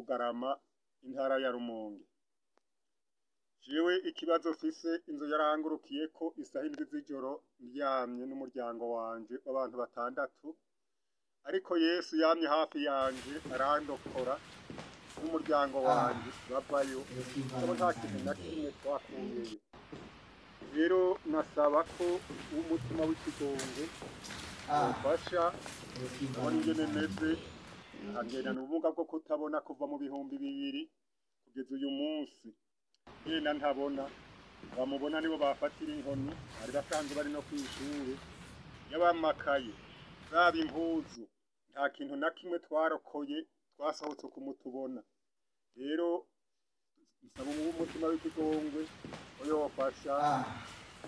Bugarama, intara ya Rumonge. Jewe ikibazo mfise, inzu yarangurukiyeko isaha 7 z'ijoro ndyamye n'umuryango wanje w'abantu 6, ariko Yesu yamye hafi yanje arandokora n'umuryango wanje bavayo, Happy mugabo nta kintu Valentine's na Day. kimwe twakuyeyo. Rero nasaba ko uw'umutima w'ikigongwe wofasha, Happy ndabona ingene Valentine's meze, Day. nkagendana ubumuga bwo kutabona kuva mu 2000 kugeza uyu munsi. Ngenda ntabona, abamubona nibo bafatira inkoni, bari basanzwe bari no kw'ishure, yabamakaye, zaba impuzu, nta kintu na kimwe twarokoye, twasohotse kumutubona. Rero nsaba uw'umutima w'ikigongwe ko yofasha,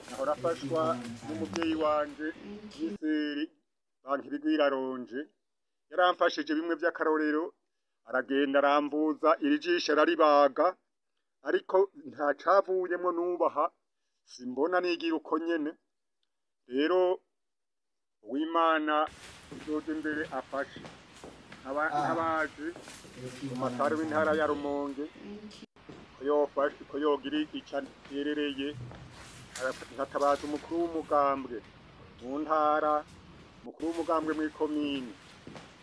nahora Happy afashwa Valentine's n'umuvyeyi Day. wanje Miseri Bankibigwiraronje, yaramfashije bimwe vy'akarorero, aragenda aramvuza iri jisho araribaga, ariko nta cavuyemwo nubaha, simbona nigira uko nyene. Rero Uwimana izoja imbere afashe, nkabaje Happy umatari w'intara Valentine's ya Day. Rumonge ko yofashe, ko yogira ico aterereye, nkatabaza umukuru w'umugambwe mu ntara, umukuru w'umugambwe mw'ikomine,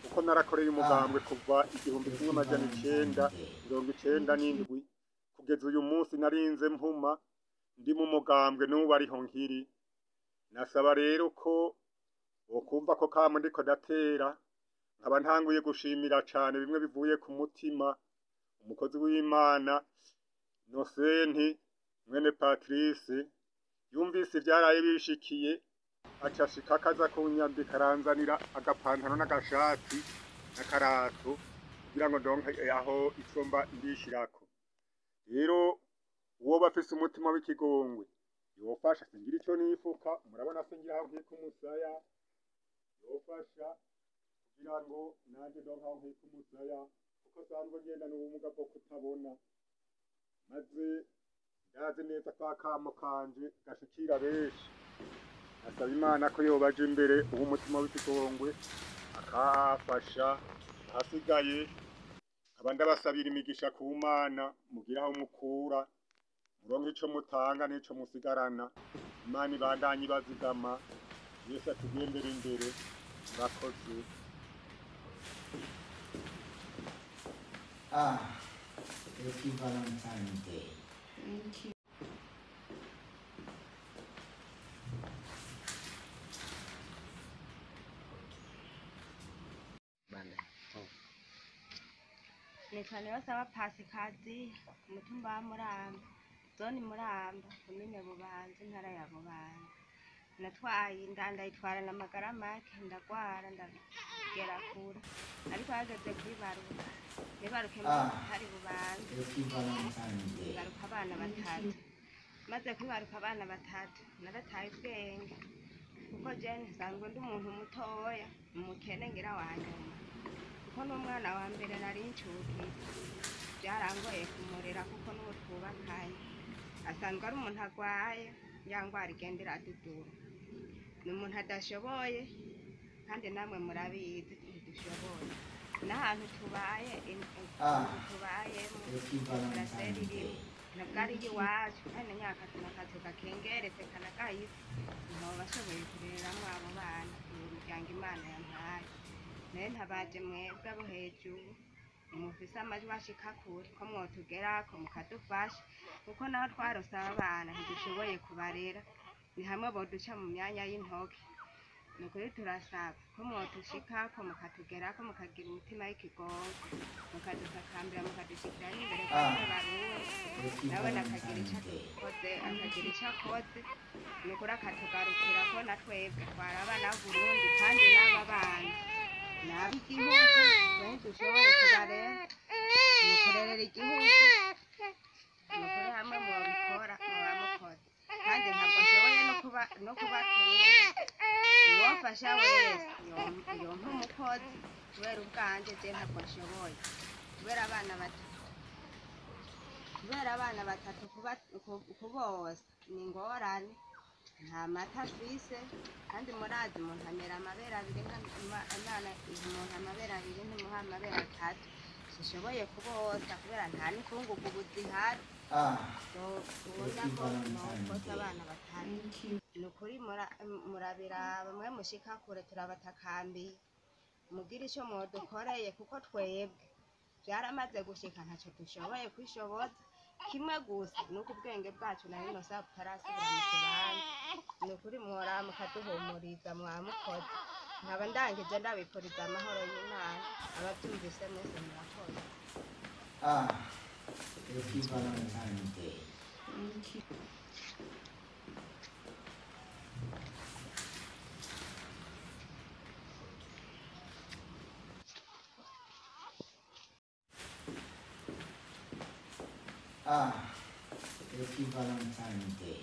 kuko narakoreye umugambwe kuva igihumbi Happy kimwe amajana Valentine's icenda Day. mirongo icenda n'indwi kugeza uyu munsi narinze mpuma ndi mu mugambwe n'ubu ariho nkiri. Nasaba rero ko bokumva ko kamo ndiko ndatera, nkaba ntanguye gushimira cane bimwe bivuye ku mutima umukozi w'Imana Nosenti mwene Patrice, yumvise ivyaraye bishikiye aca ashika akaza kunyambika, aranzanira agapantaro n'agashati n'akarato kugira ngo ndonke aho ico mba ndishirako. Rero uwoba afise umutima w'ikigongwe yofasha, singira ico nifuka, murabona singira aho nkika umusaya, yofasha kugira ngo nanje ndonke aho nkika umusaya, kuko sanzwe ngendana ubumuga bwo kutabona, maze ndazi neza ko akamo kanje gashikira benshi. Nasaba Imana ko yobaja imbere uw'umutima w'ikigongwe akafasha, ahasigaye nkaba ndabasabira imigisha ku Mana, mugire aho mukura, muronke ico mutanga n'ico musigarana. Imana ibandanye ibazigama, Yesu atugendere imbere. Murakoze. Happy Valentine's Day. Nitwa Niyonsaba Pasikazi, umutumba wa Muramba, zone Muramba, komine Bubanza, intara ya Bubanza. Natwaye inda ndayitwarana amagara make, ndagwara ndagera kure, ariko hageze kwibaruka, nibaruke hari Bubanza, Happy Valentine's Day. nibaruka abana 3. Maze kwibaruka abana 3, narataye ubwenge, kuko jewe nsanzwe ndi umuntu mutoya, umukene ngira wa nyuma, kuko n'umwana wa mbere nari ncukiye, byarangoye kumurera kuko n'uwo twubakanye asanzwe ari umuntu agwaye, ya ngwara igenda iradudura, ni umuntu adashoboye, kandi namwe murabizi ntidushoboye, n'ahantu tubaye inzu tubayemo Happy paraseri Valentine's irimo Day. ntabwo ari iyiwacu, kandi nyakazu n'akazu gakengeretse kanagayitse, ntoba bashoboye kurereramwo abo bana, uwo muryango Imana yampaye. Naye ntabaje mwebwe abo hejuru mufise amajwi ashika kure ko mwotugerako mukadufasha, kuko naho twarose aba bana ntidushoboye kubarera, ni hamwe boduca mu myanya y'intoke. Ni ukuri turasaba ko mwotushikako mukatugerako, mukagira umutima w'ikigongwe, mukadusakambira, mukadushikira n'imbere kwa Sebarundi, Happy nawe akagira ico Valentine's Day. akoze, akagira ico akoze, ni ukuri akatugarukirako na twebwe twari abana b'Uburundi, kandi n'aba bana ni ab'igihugu, twe ntidushoboye kubarera, ni ukurerera igihugu, ni ukuri hamwe mwobikora mwoba mukoze, kandi ntabwo nshoboye no kubatunga. Uwofasha wese yompa umukozi, kubera ubwanje je ntabwo nshoboye, kubera abana batatu, kubera abana 3 kubosa ni ingorane, nta mata afise, kandi murazi umuntu amera amabere 2, Imana iha umuntu amabere 2 ntimuha amabere 3. Sishoboye kuboza kubera nta n'imfungurwa ubu zihari. Ah, Tubona ko nokoza abana batanu. Ni ukuri murabiraba mwe mushika kure, turabatakambiye mugire ico mwodukoreye, kuko twebwe vyaramaze gushika ntaco dushoboye kwishoboza. Kimwe gusa nuko ubwenge bwacu na rino saha butarasubira mu kibanza. Ni ukuri mworaba mukaduhumuriza, mwamukoze. Nkaba ndangije ndabipfuriza amahoro y'Imana abavyumvise mwese, murakoze. Ah, Happy Valentine's Day. Ah, Happy Valentine's Day.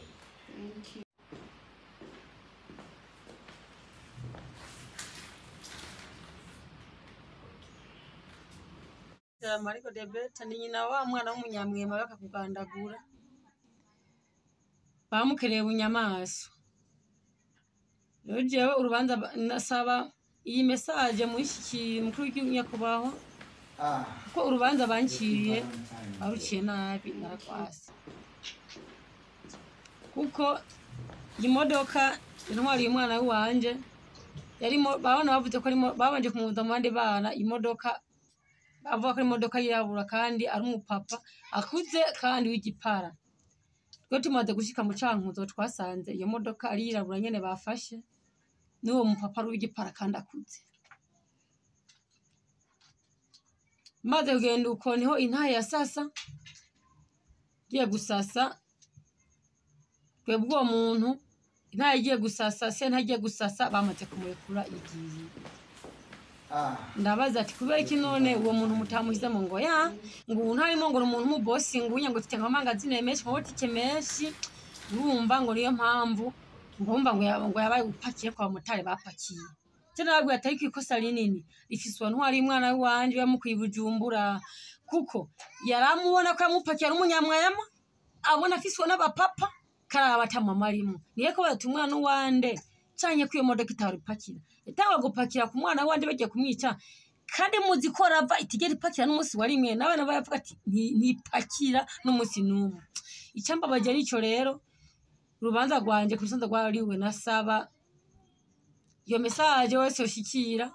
Mariko Debeta ni nyina wa mwana w'umunyamwema bakakugandagura bamukereye bunyamaso. Rero jewe urubanza nasaba iyi message muyishikiye umukuru w'igihugu nyakubahwa, Ah, kuko urubanza Happy banciye Valentine's Day. baruciye nabi, narakwase, kuko iyi modoka intwariye umwana w'iwanje yarimo babana bavuze ko arimo, babanje kumubuza mu bandi bana imodoka, bavuga ko ari imodoka yirabura kandi ari umupapa akuze kandi w'igipara. Twe tumaze gushika mu Cankuzo twasanze iyo modoka ari yirabura nyene bafashe, n'uwo mupapa ari uw'igipara kandi akuze. Maze kugenda uko niho intahe ya sasa igiye gusasa. Twebwe uwo muntu intahe igiye gusasa, sentare igiye gusasa, bamaze kumurekura igiye. Ah, Ndabaza ati kubera iki none uwo muntu mutamushyizemo? Ngo ya ngo ubu ntarimo, ngo ni umuntu w'umubosi, ngo unya ngo ufite amamangazine menshi, amabotike menshi, urumva ngo niyo mpamvu ngo wumva ngo ngo yabaye upakiye kwa bamotari bapakiye. Cyo nababwiye atari ko ikosa rinini rifise uwo ntwari umwana w'iwanje yamukuye i Bujumbura, kuko yaramubona ko yamupakiye ari umunyamwema, abona afise uwo n'abapapa karaba atamama arimo, niyo ko bati umwana uwande canke ko iyo modoka itahora ipakira, itangwa gupakira ku mwana wanje bagiye kumwica, kandi muzi ko rava itigera ipakira n'umunsi wa rimwe. N'abana baravuga ati "Ntipakira n'umunsi n'umwe." Icambabaje nico rero, urubanza rwanje ku rusanza rwarariwe. Nasaba iyo message wese yoshikira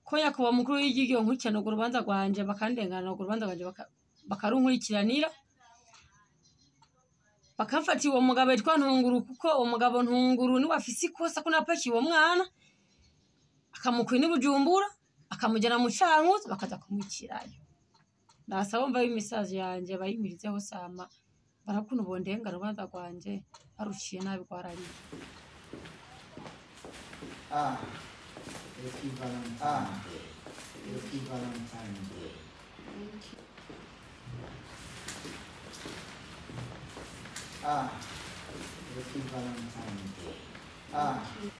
ko nyakubahwa mukuru w'igihugu yonkurikirana urwo rubanza rwanje, bakandengana urwo rubanza rwanje, bakarunkurikiranira, bakamfatira uwo mugabo yitwa Ntunguru, kuko uwo mugabo Ntunguru niwe afise ikosa ko napakiye uwo mwana, akamukura n'i Bujumbura akamujyana mu Cankuzo bakaza kumwicirayo. Nasaba mva imisazi yanje bayimirizeho sama barakuna ubondenga urubanza rwanje baruciye nabi, rwarariye. Ah, Happy Valentine's Day. Happy Valentine's Day. Ah, Happy Valentine's Day. Ah.